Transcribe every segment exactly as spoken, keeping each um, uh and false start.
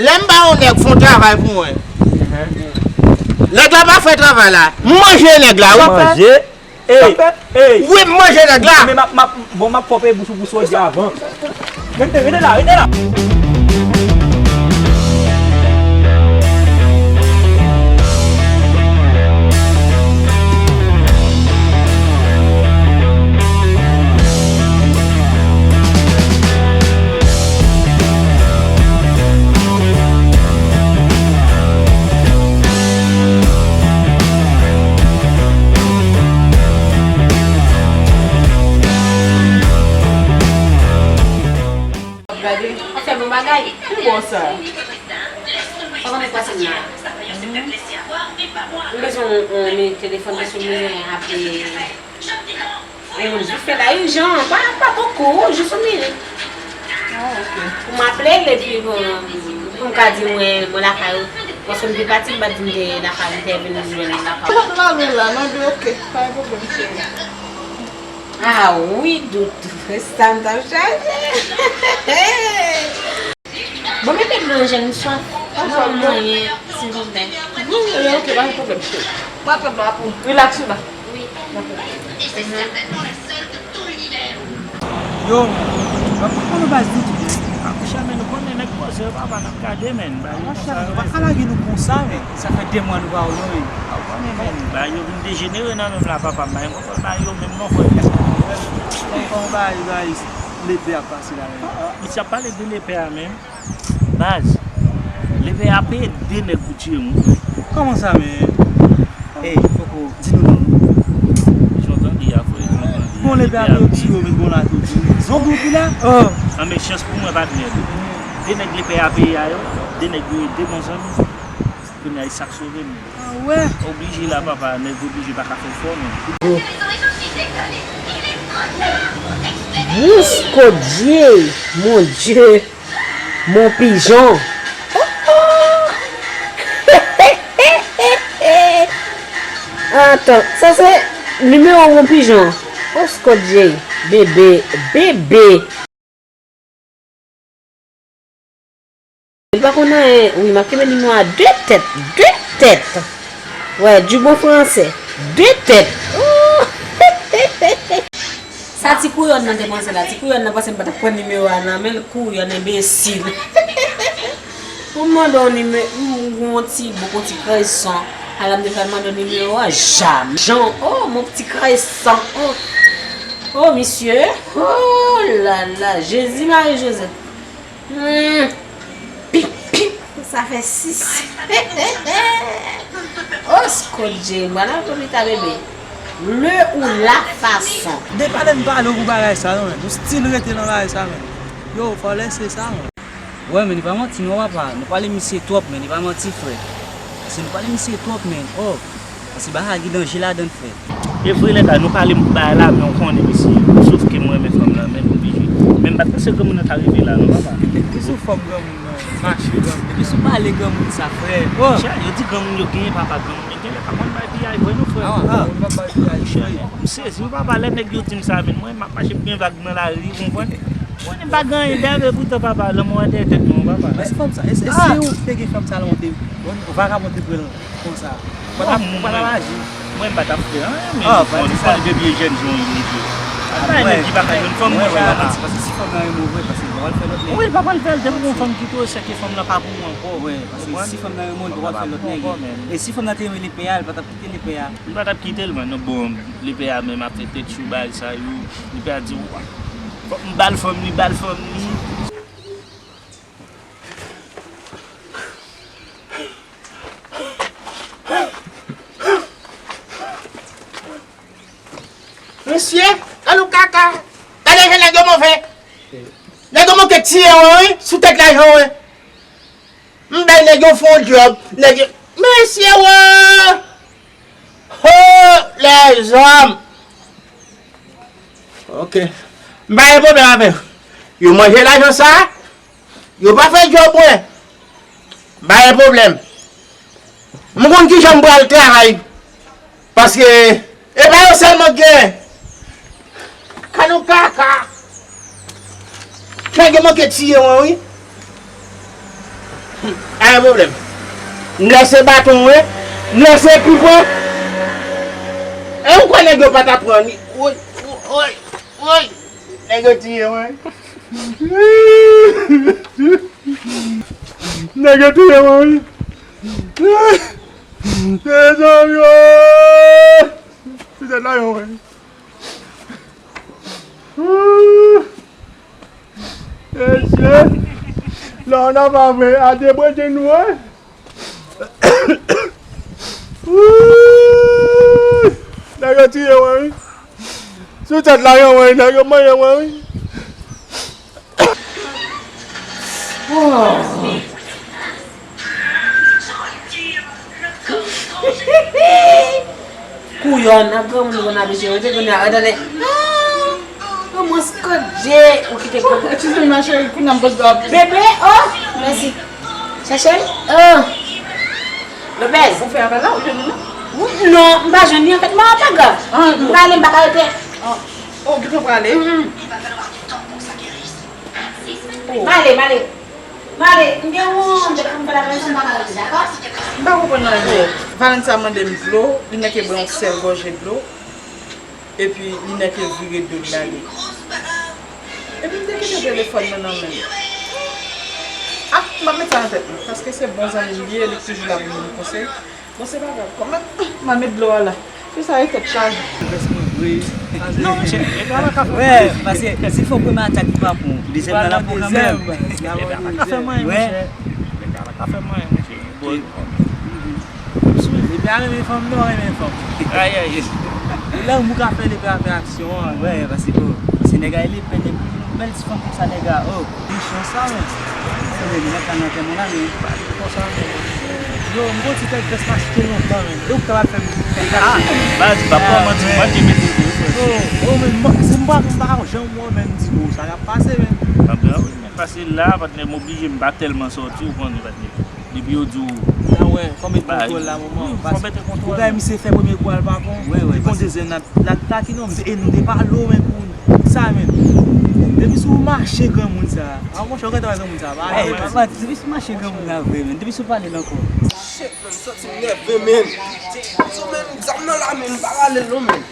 Lè m ba yon nèg fè yon travay pou mwen, nèg la pa fè travay la, m manje nèg la, wi. Manje? Ey, ey. Wi, m manje nèg la. Men m ap, m ap, bon, m ap pòpe bouch ou pou sòti avan. Rete, rete la, rete la. Gade, ap fè bon bagay. Ki bò sa? Ou konnen pase m la. M bezwen yon, yon minit telefòn, paske m bezwen aple yon moun vit fè la, ijan, pa, pa bokou, jis yon minit. Ah, ok. Pou m aple l, epi, bon, pou m ka di mwen, mwen lakay ou. Paske m te pati, m pa t di m te lakay ou, m te vin jwenn ou lakay ou. Ou pa t lave la, non, men ok, pa gen pwoblèm, cheri. Ah wi, doudou, sa m t ap chache. Bon, mete dlo nan je m, m swaf. Ban m manyen, silvouplè. Wi, wi, ok, pa gen pwoblèm, cheri. Mwen ap pran dlo a pou ou. Relax ou la. Wi. Yo, mwen pa konn baz ditou, men. Akouche, men nou konnen nèg koze, papa, n ap gade, men. Bagay konsa, men. Ou pa ka lage nou konsa, men. Sa fè de mwa nou pa wè yo, men. Ou konnen, men. Bagay yo vin dejenere nan menm la, papa. Bagay, mwen konn bagay yo menm non, frè. Tonton, bagay, bagay, lepè ap pase la, men. Misye ap pale de lepè a menm. Baz, lepè a peye de nèg pou tiye moun, frè. Kòman sa, men? Ey, poko, di nou non. Jan w tande a, frè, jan w tande a. Bon, lepè a peye pou tiye moun, bon, la tou. Zon gwo pi la? Oh. An, men chans pou mwen, patnè. De nèg lepè a peye a yo, de nèg yo ede, bon, zanmi. Kounye a, e sa k sove m. Ah wè? Oblije la, papa, nèg oblije pa ka fè fò, men. Wouch, Kodye, mon Dye, mon pijon. Atan, sa se nimewo mon pijon. Wouch, Kodye, bebe, bebe. Li pa konn anyen. Wi, m ap kenbe nimewo a de tèt. De tèt. Wè, di bon fransè. De tèt. Sa ti kouyòn nan te panse la. Ti kouyòn nan panse m pa t ap pran nimewo a nan men l. Kouyòn, enbesil. Pou m mande w nimewo, m gon ti bouk, yon ti kreson. Ala m te pral mande w nimewo a, janm. Jan, oh, mon ti kreson. Oh. Oh, misye. Oh la la. Jezi, Mari, Jozèf. Hmm. Pip, pip. Sa fè sis. Oh, Scott J. M pral al lopita, bebe. Le ou la fason. De pale m pale w pou bagay sa, non, men. Ou still rete nan bagay sa, men. Yo, fò lèse sa, men. Wè, men li pa manti, non, papa. Nou pale misye twòp, men li pa manti, frè. Paske nou pale misye twòp, men. Oh. Paske bagay la gen danje ladan l, frè. E vre, lè sa, nou pale m pou bagay la, men w konnen, mesye, sof ke m renmen fanm nan, men nou oblije. Men m pa t panse granmoun nan ta rive la, non, papa. Ki sou fòm granmoun nan, mache granmoun. Depi sou pale granmoun sa, frè. Monchè, yo di granmoun yo genyen, papa, granmoun yo genyen, lè pa konn bay piyay vre, non, frè. Ah, ah, granmoun pa bay piyay vre. Monchè, m sezi, wi, papa, lè nèg yo di m sa, men mwen, m ap mache pou gen vag nan lari, ou konprann? Mwen, m pa gen anyen dèyè, men poutan, papa, lanmò an dèyè tèt mwen, papa. Èske fanm sa, èske, èske ou te gen fanm sa lontan, ou te, ou vakabon te pran l? Konsa. Ou pa t ap, ou pa t ap aji. Mwen, m pa t ap fè anyen, men ou konnen depi e jèn jan li ye. Al bay nèg ki pa ka jwenn fanm, mwen, mwen pa. Paske si fanm nan renmen w vre, paske li pa pral fè lòt nèg. Wi, li pa pral fè l, depi gon fanm kite w, sèke fanm nan pa pou ou ankò. Wi, paske si fanm nan renmen w, li pa pral fè lòt nèg. E si fanm nan te renmen lepè a, li pa t ap kite lepè a. Li pa t ap kite l, man. Non, bon, lepè a menm ap fè tèt cho, bagay sa yo. Lepè a di, fòk m ba l fanm li, ba l fanm li. Mesye, gade yon kaka. Gade jan nèg yo move. Nèg yo manke tiye w, wi, sou tèt lajan, wi. M bay nèg yo fè yon djòb. Nèg yo, mesye, wo! Ho, lèzòm! Ok. M pa gen pwoblèm avè yo. Yo manje lajan sa. Yo pa fè djòb mwen. M pa gen pwoblèm. M konn kijan m pral travay. Paske e pa yo sèlman k gen. Kanou kaka. Nèg yo manke tiye mwen, wi. Pa gen pwoblèm. M lèse baton, wi. M lèse pipon. E ou kwè nèg yo pa t ap pran ni? Woy, woy, woy. Nèg yo tiye mwen. Nèg yo tiye mwen, wi. Mezanmi, woy. Ti tèt la, yo, mwen. Mesye, lè w nan pa vre, a debranche nou, wi. Nèg yo tiye mwen, wi. Sou tèt la, yo, mwen, nèg yo manje mwen, wi. Kouyòn, nan granmoun nou konn abitye rete, kounye a, tande. Ah, mwen skòt je, ou kite kote. Excuse me, ma chérie, kounye a m poze w. Bebe, oh, mèsi. Chèche l? Oh. Lopez. Ou fè apèl la, ou jwenn li la? Wi, non, m pa jwenn li, anfèt, mwen pa grav. Ah, m prale, m pa ka rete. Ah. Oh, gentan prale. Mm, mm. M ale, m ale. M ale, m gen yon dèt pou m fè la, men m pa ka rete, dakò? M pa konprann anyen. Valentin mande m dlo, li nèk bwè yon sèl gòje dlo, epi li nèk vire do l ale. Epi m te kite telefòn nan nan men l. Ah, m ap met sa nan tèt mwen, paske se bon zanmi m li ye, li toujou la pou m konsèy. Bon, se pa grav. Kòman m a met dlo a la? Fi sa e tèt chaje. Non, monchè, e pa la kafe. Wè, paske si fò premye atak li pa bon, dezyèm nan la pran kanmenm. E pa la kafe manyen, monchè. E pa la kafe manyen, monchè. Bon. Li pa renmen fanm, non, renmen fanm. Ay, ay, ay. E lanmou ka fè li pa fè aksyon an. Wè, paske, oh, se nèg a li pèn epi yon bèl ti fanm konsa, nèg a, oh. Mechan sa, men. Sa vle di, nèg la nan tèmon la, men. Konsa, men. Yo, m gon ti tèt grès maske lontan, men. E ou k ta pral fè m. Ah, baz, m pa pran manti, mwen ki mete l. Oh, oh, men, mwen, si m pa, m pa janm wè, men, m di, oh, sa k ap pase, men. Sa grave, men, pase la, patnè, m oblije, m pa tèlman sòti, ou konnen, patnè. Depi yo di w. Sa wè, fò mete kontwòl la, manman. Wi, fò mete kontwòl la. Ou gade misye fè premye kou a, l pa bon. Wi, wi, li gon dezyèm nat. N ap takine w, e nou te pale w, men, pou sa, men. Depi sou mache granmoun sa. A, monchè, ou gentan wè granmoun sa, pa ale, men. Papa, depi sou mache granmoun la vre, men. Depi sou pale l ankò. Shit, men, m santi m nève, men. So, men, zam nan la, men, m pa rale l non, men.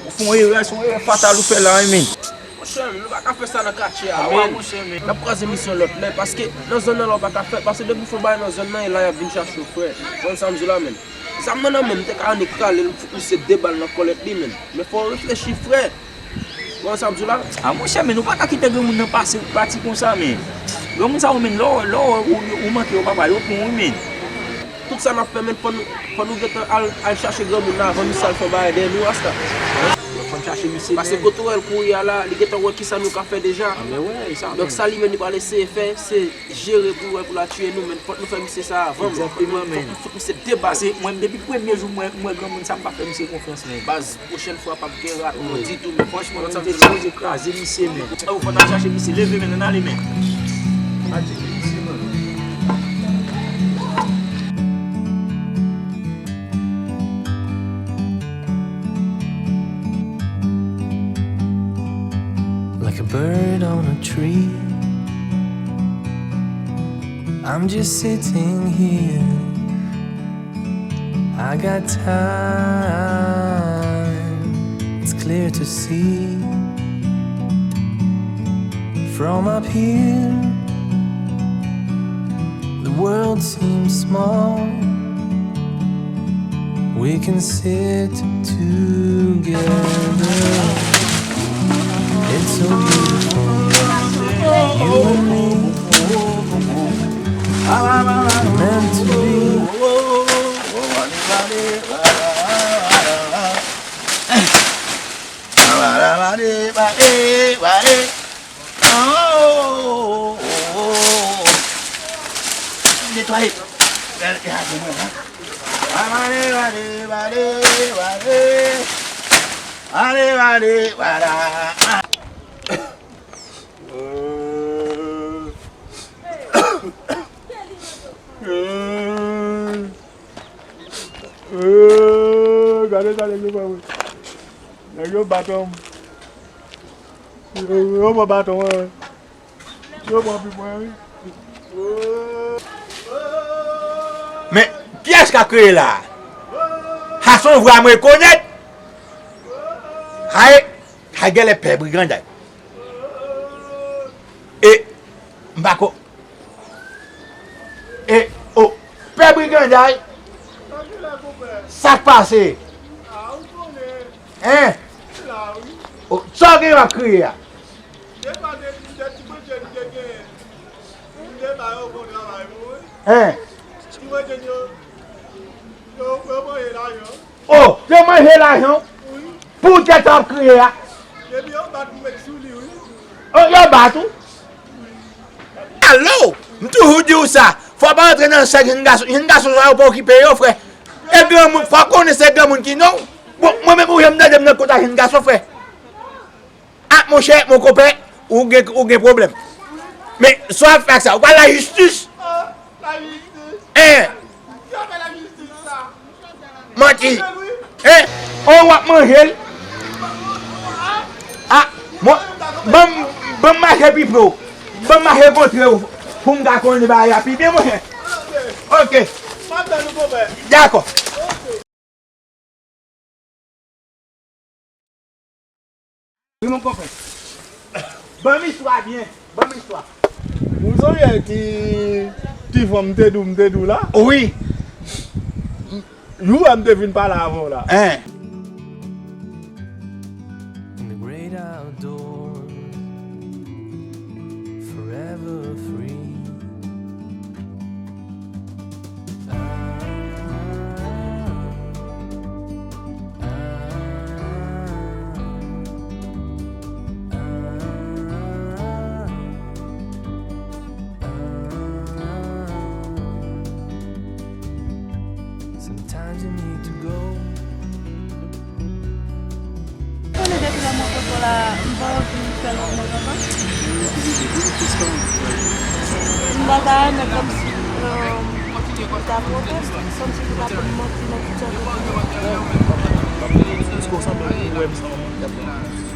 Ou fè yon erè, se yon erè fatal ou fè la, wi, men. Monchè, men, nou pa ka fè sa nan katye a, men. N ap kwaze misye yon lòt lè, paske nan zòn nan la ou pa ka fè, paske depi w fè yon bagay nan zòn nan, e la y ap vin chache w, frè. Ou konprann sa m di w la, men. Zam nan nan men m, m te ka annik rale l, m fout misye de bal nan kòlèt li, men. Men fò w reflechi, frè. Bon, sa m di w la? A, monchè, men nou pa ka kite granmoun nan pase, pati konsa, men. Granmoun sa yo, men, lè w, lè w, ou, ou manke yo, papa, yo pran w, men. Tout sa n ap fè, men, fò nou, fò nou gentan al, al chache granmoun nan avan misye al fè yon bagay dèyè nou, rasta. Fò n chache misye, men. Paske kote w wè l kouri a la, li gentan wè kisa nou ka fè deja. A, men wè, e sa, men. Donk, sa li menm li pral eseye fè, se jere pou wè pou l a tiye nou, men fòk nou fè misye sa avan, men. Fòk nou, fòk nou fout misye de bal. Paske mwen, depi premye jou mwen, mwen granmoun sa, m pa fè misye konfyans, men. Baz, pwochèn fwa p ap gen rat non ditou, men. Franchman, mwen te sipoze kraze misye, men. Ou fò n al chache misye, leve, men, ann ale, men. Al tcheke misye, men. Like a bird on a tree. I'm just sitting here. I got time. It's clear to see. From up here, the world seems small. We can sit together. It's so beautiful. You and me. Meant to be. Netwaye. Ale, ale, ale, ale. Ale, ale, ale. Gade sa nèg yo fè, wi. Nèg yo bat yon. Yo, yo pran baton an, wi. Yo pran pipon an, wi. Kiyès k ap kriye la a? Sa se yon vwa m rekonèt. Hay, hay, genlè pè Briganday. E, m pa ko. E, o, pè Briganday. Sa k pase? Hein? O, sa w gen w ap kriye a? Hein? O, yo manje lajan w? Poutèt sa w ap kriye a? O, yo bat ou? Alo! M toujou di w sa. Fò w pa rantre nan sèk jenn gason. Jenn gason sa yo pa okipe yo, frè. E granmoun, fò w konnen se granmoun ki non w. Bon, mwen menm ou janm tande m nan kont a jenn gason, frè. Ah, monchè, mon konpè, ou gen, ou gen pwoblèm. Men, sa w ap fè ak sa? Ou pral lajistis? Lajistis? Hein? Manti. Hein? Oh, w ap manje l? Ah, mwen, ban m, ban m mache pi pre w. Ban m mache kontre w pou m ka konnen bagay la pi byen, monchè. Ok. Dakò. Wi, mon konpè. Ban m istwa byen. Ban m istwa. Ou sonje ti, ti fanm m te di w, m te di w la? Wi. Jou a m te fin pale avè w la. Hein. In the great outdoors, forever free. Sometimes you need to go. Konnen depi lè mwen kote w la, m pa anvi fè lòt nèg ankò. M pa ka renmen kòmsi, euh, ou ta pwoteste, kòmsi ou ta konn manti nan tout sa. M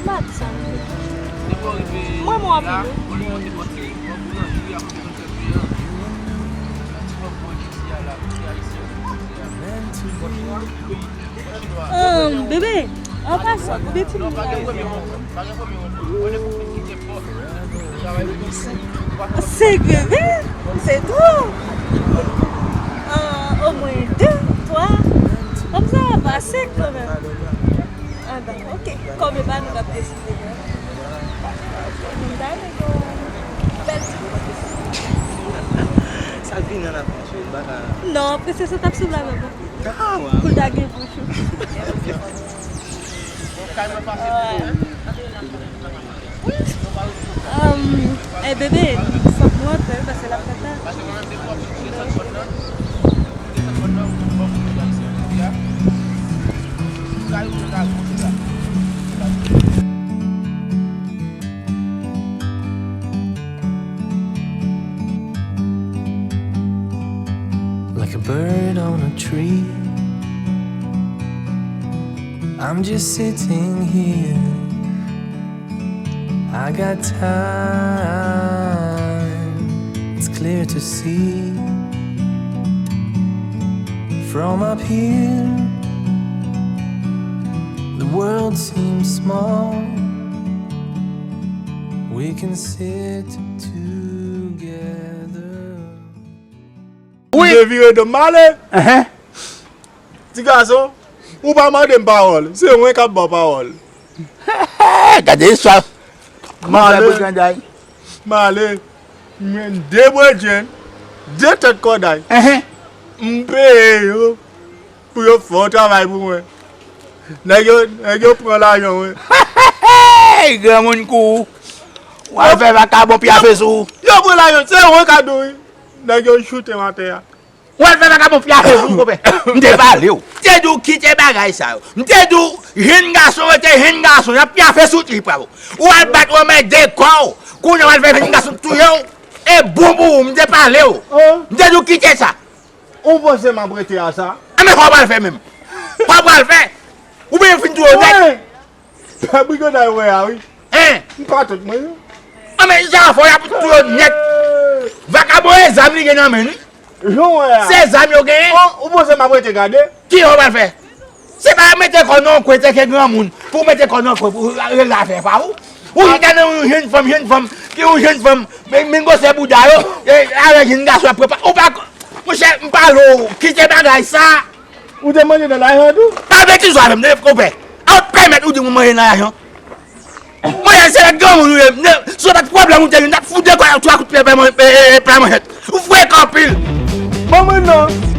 pa di sa, non. Mwen, mwen anpil, wi. Ahn, bebe, an pasan, konbyen timoun ou gen? Senk bebe? Se twòp! Ahn, omwen de, twa. Kòmsa, pa senk kanmenm. Ah, dakò, ok. Kòm e pa nou k ap deside, non. Moun ta renmen gen yon bèl ti. Sa k vini an avans, wi, m pa ka. Non, prensès la t ap sou la menm. Ah, wa. Pou l ta gen bouch ou. Ahn, e bebe, m santi nou antre wi, paske l ap fè tard. Like a bird on a tree, I'm just sitting here. I got time, it's clear to see. From up here, the world seems small. We can sit together. Wi. M te vire do m ale. Enhen. Ti gason, ou pa mande m pawòl. Se mwen k ap ba w pawòl. Gade istwa. M ale. M ale. M jwenn de bredjenn, de tèt kòday. Enhen. M peye yo pou yo fè yon travay pou mwen. Nèg yo, nèg yo pran lajan mwen. Granmoun kou. W al fè vakabon pyafe sou ou. Yo pran lajan, se mwen k ap di w wi. Nèg yo choute m atè a. W al fè vakabon pyafe sou ou, konpè. M te pale w. M te di w kite bagay sa yo. M te di w jenn gason rete jenn gason, y ap pyafe sou trip ou. Ou al bat w anmède kò w. Kounye a w al fè jenn gason touye w. E bon pou ou, m te pale w. M te di w kite sa. Ou panse m ap rete a sa? Anben sa w pral fè menm? Sa w pral fè? Ou bezwen fin touye w nèt? Pè Briganday wè a wi. Hein? M pa tèt mwen non. Anben sa w fè w ap touye w nèt. Vakabon e zam li gen nan men li. Jan w wè a. Se zam yo genyen. Bon, ou panse m ap rete gade? Ki jan w pral fè? Se pa mete kò nan yon kwen teke granmoun. Pou w mete kò nan yon kwen pou w regle afè pa ou. Ou chita nan yon jenn fanm, jenn fanm, ki yon jenn fanm, men, men gwosè bouda yo, e, avèk jenn gason ap prepa. Ou pa, monchè, m pale w, kite bagay sa. Ou te mande nan lajan tou? Pa betize avè m, non, konpè. A w pèmèt ou di m manje nan lajan. Mwen se lè granmoun ou ye, si w t ap pwoblèm ou te vin, t ap fout de kò twa kout pye pla manchèt. Ou frekan anpil. Bon, mwen non.